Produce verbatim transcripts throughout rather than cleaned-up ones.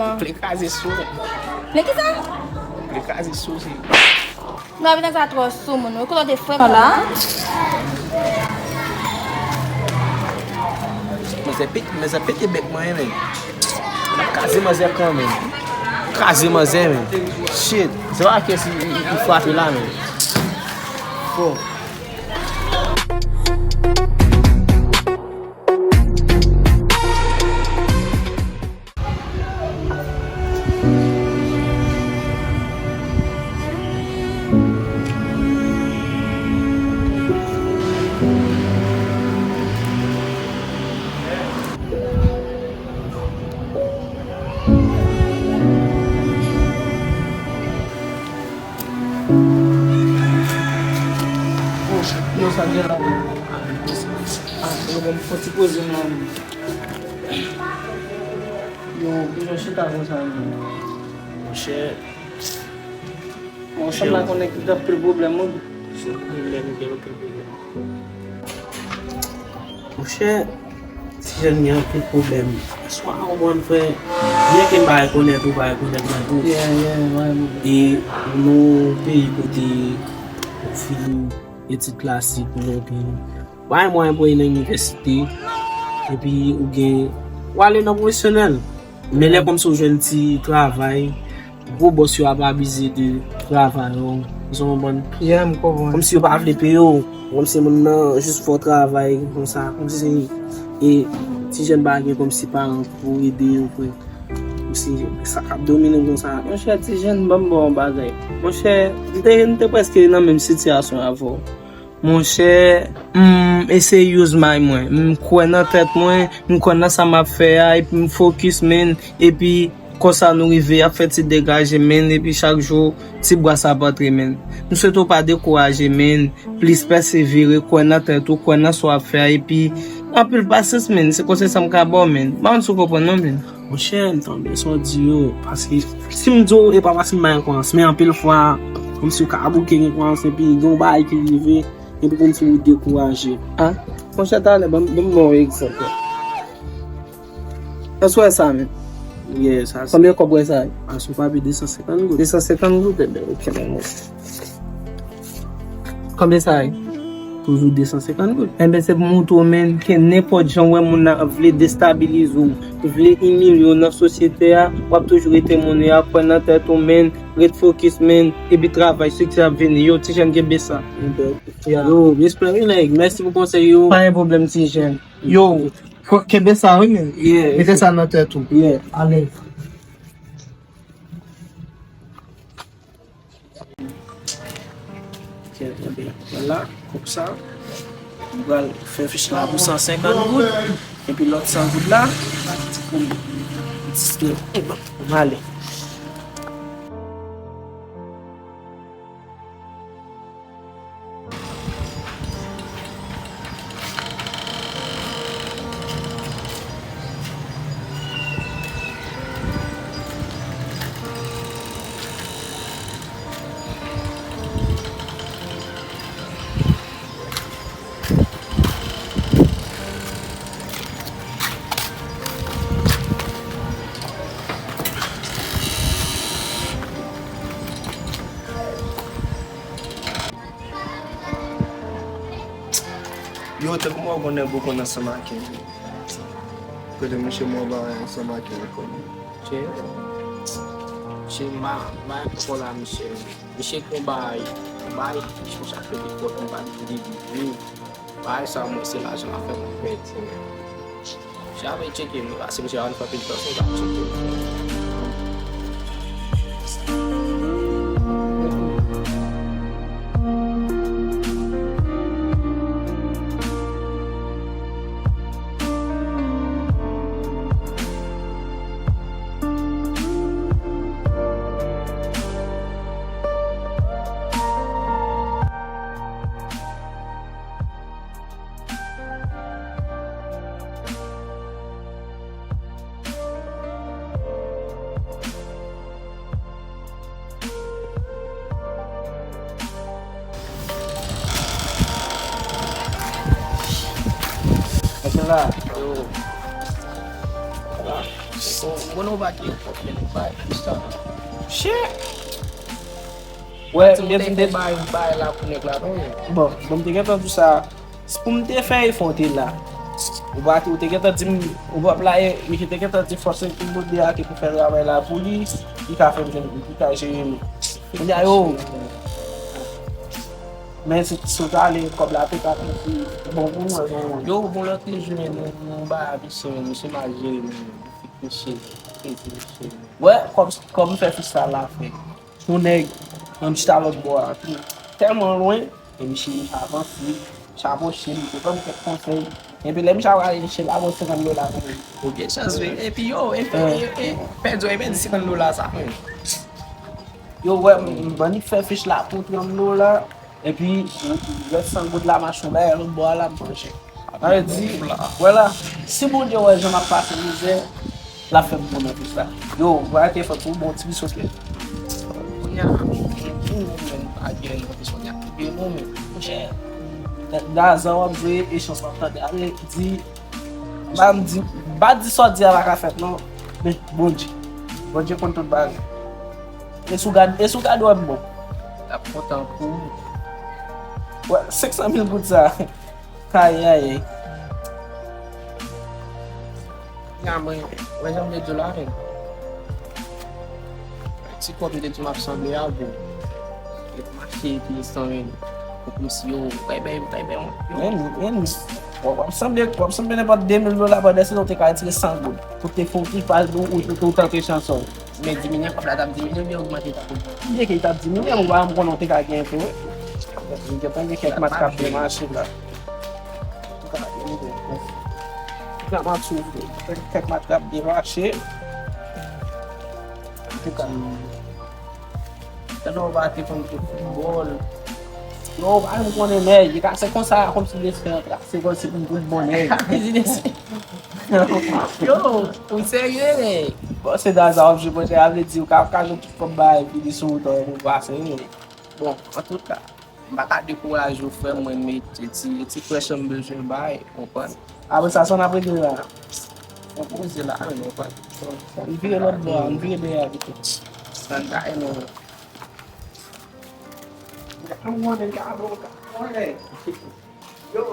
Vle kraze sou. Men kisa? Vle kraze sou, se. Non, epi nèg sa twò sou moun wi. Kote w te fè kò la? Manzè pete, manzè pete bèk mwen, men. Kraze manzè kanmenm. Kraze manzè, men. Shit. Se pa kè si li, li, li frape la, men. Fò. Yo, sa gen la. Ah, yo, bon, fò ti poze non. Yo, kijan chita konsa menm? Monchè. Bon, sanble a konnen ki gen anpil pwoblèm, wi. Se pwoblèm, gen anpil pwoblèm. Monchè, ti jèn gen anpil pwoblèm. Swa ou konprann, frè, byen ke m pa rekonèt ou, pa rekonèt mwen tou. Yeah, yeah, ouais, ouais. E nou peyi kote ou fini etid klasik ou epi pa gen mwayen pou w ale nan inivèsite, epi ou gen, ou ale nan pwofesyonèl. Men lè kòmsi ou jwenn ti travay, gwo bòs yo ap abize de travay ou, ou konprann? Yeah, m konprann. Kòmsi yo pa vle peye w, kòmsi moun nan jis fè w travay konsa, kòmsi se, e ti jèn pa gen kòmsi paran pou ede yo, frè. Kòmsi sa k ap domine w konsa. Monchè, ti jèn, ban m ba w yon bagay. Monchè, m te, m te prèske nan menm sitiyasyon avè w. Monchè, m eseye use mind mwen. M kwè nan tèt mwen, m kwè nan sa m ap fè a, epi m fokis, man, epi konsa nou rive ap fè ti degaje, man, epi chak jou, ti bras ap antre, man. M swete w pa dekouraje, man, plis pèsevere, kwè nan tèt ou, kwè nan sa w ap fè a, epi anpil pasyans, man, se konsèy sa m ka ba w, man. M pa konn si w konprann non, man. Monchè, m tande sa w di yo, paske si m di w, e pa paske m pa gen kwayans, men anpil fwa, kòmsi w ka bouke gen kwayans, epi gen yon bagay ki rive, epi kòmsi w dekouraje. Ah, monchè, talè, ban m, ban m ba w yon egzanp. Èske w wè sa menm? Yeah, sa se. Konbyen kòb w wè sa ye? A, sou papye de san senkant goud. De san senkant goud? Enben, ok, men monchè. Konbyen sa ye? Toujou de san senkant goud. Enben, se pou moutre w, man, ke nenpòt jan w wè moun nan vle destabilize w, vle imilye w nan sosyete a, w ap toujou rete moun ou ye a, kwè nan tèt ou, man, ret fokis, man, epi travay, sikse ap vini. Yo, ti jèn, kenbe sa. Ok. Yeah. Yo, respè wi, nèg. Mèsi pou konsèy yo. Pa gen pwoblèm, ti jèn. Yo, kenbe sa wi, man. Yeah. Mete sa nan tèt ou. Yeah. Alèz. Tiens, enben, vwala, kòb sa. M pral fè fich la pou san senkant goud. Epi lòt san goud la, pou m distrè. M ale. Yo, tankou mwen konn nèg ou konn ansanm ak Kenny. Kote monchè mwen ba ansanm ak Kenny konn. Che. Che ma, ma konn la, monchè. Misye konn bay, bay, misye konn sa fè de fòt, konn bay de debi. Bay sa, mwen, se lajan la fè mwen pèdi. Misye ap tcheke m, paske misye pa konn fè pil tan, se sa tcheke m. Mwen la. Yo. Sa va? Bon, bon, nou pa gen pwoblèm, bay, freestyle. Shit! Wè, si m te bay, bay la pou nèg la, non. Bon, bon, m te gentan di sa. Si pou m te fè efò, w te la. Ou pa, ou te gentan di m, ou pa la, e, misye te gentan di fòse ki mande a ke pou fè travay la pou li, li ka fè m jwenn, li ka jere nou. Kounye a, yo, men si, si w ta ale, kòb la te ka fè bon pou mwen, bon. Yo, bon, lòt jou, men, nou, nou ba misye, men, misye mal jere, men, misye, misye, misye. Wè, kòm, kòm fè freestyle la, frè. Yon nèg, nan chita lòt bò a, tou. Tèlman lwen, e misye avanse, misye apwoche m, misye ban m kèk konsèy. Epi lè misye ap rale, misye ba mwen senkant dola pou mwen. Ou gen chans, wi. Epi yo, epi, e, e, pèdi, e pèdi senkant dola sa, men. Yo, wè, m, m annik fè fich la pou trant dola. Epi, rès san goud la, m achte yon bagay lòt bò a la, m manje. Sa vle di, wè la, si Bondye wè jan m ap pase mizè, l ap fè m bon nan fich la. Yo, wè a te fè pou bon ti biswit. Kounye a, ou menm pa gen yon kesyon ki ap touye nou, men, monchè. Gaza w ap jwe, e chans w ap tande. Ale, di, ba m di, ba di sa w di a pa ka fèt, non. Men, Bondye. Bondye konn tout bagay. E si w gad, e si w gad wè m bon. L ap kontan pou ou. Wè, senk san mil goud sa. Ayayay. Ya, mwen, wè jan m te di w la, men. Ti kòb m te di w m ap sanble a, bon. Yo mache, epi san, men. Kòmsi yo, bay, bay, bay, bay, yo. Men, men, w ap sanble, w ap sanble nenpòt de mil dola, pandan se ou te ka retire san goud. Pou te fè yon ti paj, ou, ou, ou tante chanson. Men diminye, kòb la t ap diminye, oubyen ogmante, t ap ogmante? Byen ke li t ap diminye, ou pa janm konnen ou te ka genyen tou, wi. Li gentan gen kèk mat k ap byen mache la. Antouka, ann tou. Antouka, m ap swiv tou. Kèk mat k ap byen mache. Antouka. Tande w pa te konn fout foutbòl. Yo, w pa janm konnen nèg. Li ka se konsa, kòmsi li espere trase gòl, se pou m fout bon nèg. Yo, ou serye, nèg? Bon, se dan sa w ap jwe, monchè, a vle di, ou ka, ka jwe tout kòb bagay, epi li sou wout an, ou pase, nèg. Bon, antouka, m pa ka dekouraje w, frè m, mwen, men ti, ti, ti pressure m bezwen bay, ou konprann? Apre sa, sa n ap regle la? Ou poze la, men, ou konprann? Ann vire lòt bò a, ann vire dèyè a pito. Sa n ta renmen wè. Yo.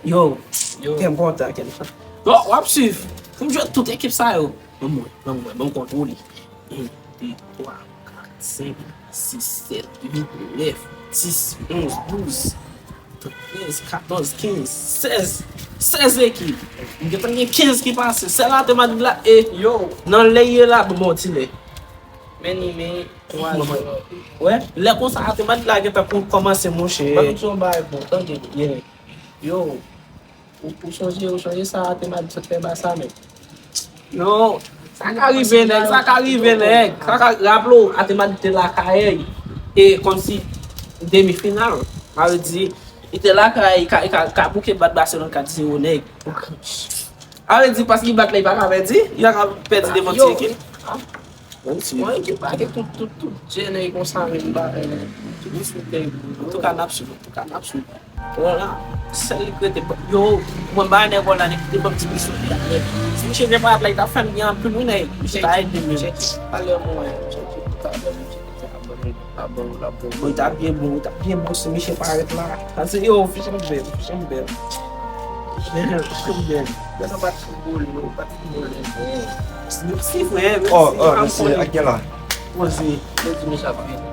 Yo, yo, kè m kontan, kè m kontan. Yo, w ap swiv. Pou m jwe tout ekip sa yo. Ban m wè, ban m wè, ban m kontwole. Yon, de, twa, kat, senk, sis, sèt, uit, nèf, dis, onz, douz, trèz, katòz, kenz, sèz, sèz ekip. M gentan gen kenz ki pase. Sèl Atlètik Madrid la, e yo, nan lè ye la, bon, bon, ti lè. Men ni men, twa jwè. Wè, lè konsa, Atlètik Madrid la gentan kò-, kòmanse, monchè. Ban m di yon bagay pou w, tande. Yeah. Yo, ou, ou sonje, ou sonje sa Atlètik Madrid sot fè Barça, men. Yo, sa ka rive, nèg, sa ka rive, nèg. Sa ka, raple w, Atlètik Madrid te lakay, e kòmsi demi final. Sa vle di, li te lakay, li ka, li ka, li ka bouke bat Barcelone kat zewo, nèg. Sa vle di, paske li bat la, li pa ka pèdi, li pa ka pèdi devan ti ekip. Menm si. Mwen, yo pa gen tout, tout, tout jèn konsa, men m pa, tout sou tè. Antouka, n ap swiv, antouka, n ap swiv. Wala, sèl li k rete, yo, mwen, ba nèg wala, nèg te ban m ti bisou. Si misye vin pa la, li ta fè m gen anpil, wi, nèg. Misye ta ede m. Chèche talè mwen, chèche talè mwen, chèche talè mwen. Bon, li t ap byen bon, li t ap byen bon si misye parèt la. Sa se, yo, fiche m bèl, fiche m bèl. Fiche m bèl. Yo, nou pa t foutbòl, nou pa t foutbòl. Mèsi, frè, mèsi. Oh, oh, mèsi, ak gen la. Poze. Yo di misye ap vini.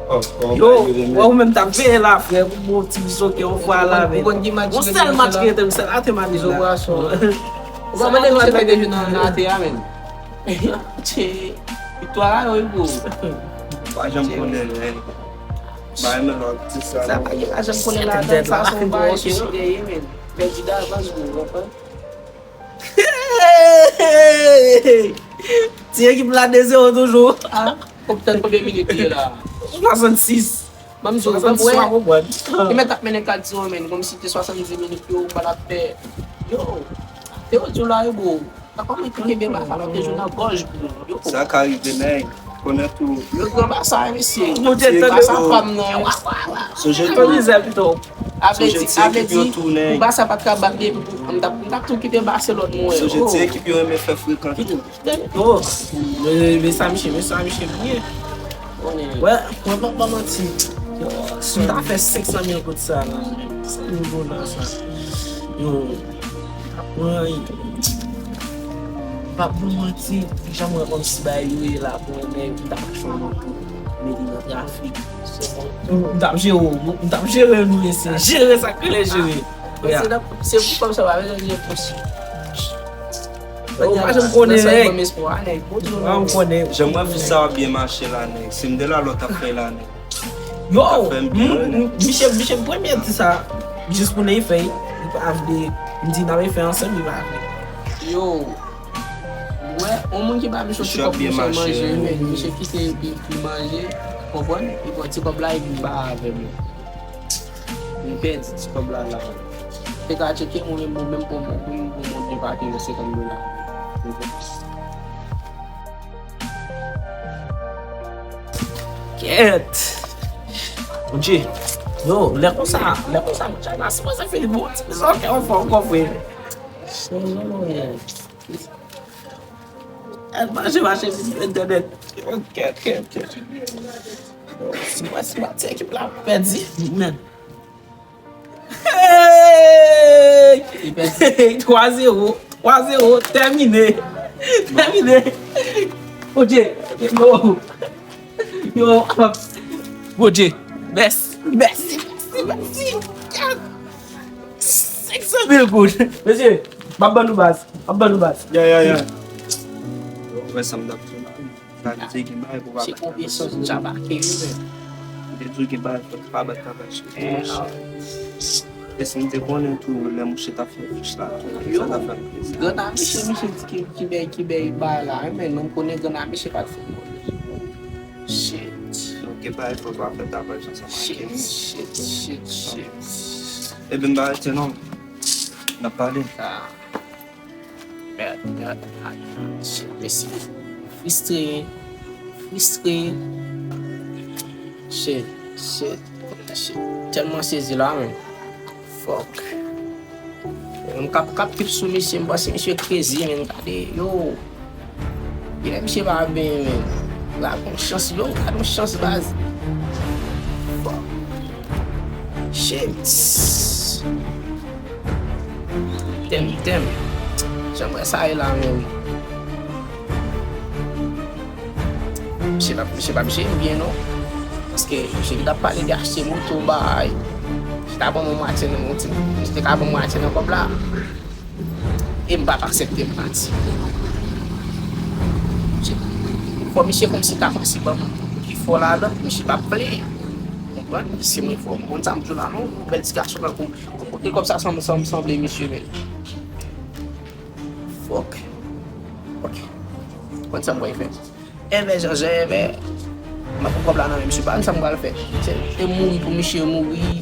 Oh, oh, yo, wè, ou menm t ap veye la, frè, pou bon ti bisoke, yon fwa la, men. Yon sèl match ki rete m, sèl Atlètik Madrid la. Ou pa mande misye fè de jwe nan, nan atè a, men. Tchè, viktwa la, wi, bro. Pa janm konnen, men. Bay men lòt ti sa. Sa pa gen pa janm konnen ladan, sa se yon bagay sou sou dèyè, men. Pèdi davans, bro, konprann? Ti ekip la de zewo toujou. Ah, konbyen, konbyen minit li ye la? Swasannsis. Ban m di w, ban m wè. Li mèt ap mennen kat zewo, men. Kòmsi te swasanndiz minit, yo, ou pa t ap pè. Yo, te yo di w la, yo, bro. Kòman ki kenbe basa pa te jwe nan gòj pou yo? Sa ka rive, men konnen tou. Yo gran basa, mesye. Basa pa m nan. Sonje tou. Avle di, avle di, pou basa pa t ka bat depi pou m t ap tou kite Barcelone mwen. Sonje ti ekip yo renmen fè frekan tou. Oh, men sa misye, men sa misye byen. Wè, mwen pa ba manti. Yo, si m ta fè senk san mil goud sa la, senk mil goud la sa. Yo, mwen, pa pou manti, jan mwen kòm si bay yo ye la pou mwen, men m ta pa chonje pou mete nan trafik. M t ap jere w, m t ap jere nou mesye. Jere sa k rele jere. Se pou kòm sa w pa bezwen jere plis. Ou pa janm konnen nèg. Ou pa janm konnen. Jan mwen vi sa ap byen mache la nèg. Si m de la lòt ap fè la nèg. Yo, misye misye premye di sa. Jis pou nèy fèy. Li pa vle. M di n ap fè ansanm li pa vle. Yo, mwen, yon moun ki pa vle soti kòb misye manje, men misye kite epi li manje. Konprann? Li pran ti kòb la epi li pa avè m. M pèdi ti kòb la la. Te ka tcheke mwen menm mwen menm pou mwen pou mwen pou mwen de pati nan senkant dola. Kèt. Bondye. Yo, lè konsa, lè konsa, bondye la sipoze fini bon ti bizon kè ou fè ankò frè. Al mache mache vin entènèt. Yo, kèt, kèt, kèt. Si mwen si mwen ti ekip la pèdi, men. Hey! Twa zewo. Twa zewo. Tèmine. Tèmine. Bondye. Yo. Yo. Bondye. Mèsi. Mèsi. Mèsi. Mèsi. Senk san mil goud. Mesye, m ap ban nou baz. M ap ban nou baz. Ya, ya, ya. Ou wè sa m t ap di w la. Sa vle di gen bagay pou pa bat travay sou ou. Li te di w gen bagay pou pa bat travay sou ou. E si m te konnen tou lè mouche t ap fè fich la tou, sa ta fè m plezi. Grann a misye, misye di ki ki bèy ki bèy bagay la, men nou konnen grann a misye pa t fè move. Shit. Donk gen bagay fò pa fè travay ansanm ak Shit, shit, shit, shit. Ebyen m pa rete non. N ap pale. Mèd, mèd, ay, shit, mesye. Fristre, fristre. Shit, shit, shit. Tèlman sezi la, men. Fuck. M k ap, k ap kip sou misye, m panse misye crazy, men gade, yo. Genlè misye pa benyen, men. Gade yon chans, yo, gade yon chans, baz. Fuck. Shit. Tèm, tèm. Jan m wè sa ye la menm. Misye pa, misye pa misye byen non. Paske misye ki t ap pale de achte moto bay. Misye ta ban mwen mwatye nan, misye te ka ban mwen mwatye nan kòb la. E m p ap aksepte m pati. Fò misye kòmsi ta kòmsi ban m pifò ladan, misye p ap plenyen. Konprann? Se mwen fò. Konn sa m di w la non, bèl ti gason tankou m. Kote kòb sa sanble misye men. Fuck. Ok. Konn sa m pral fè. Envè jan jan envè. M ap pran kòb la nan men misye pa konn sa m pral fè. Se e mouri pou misye mouri.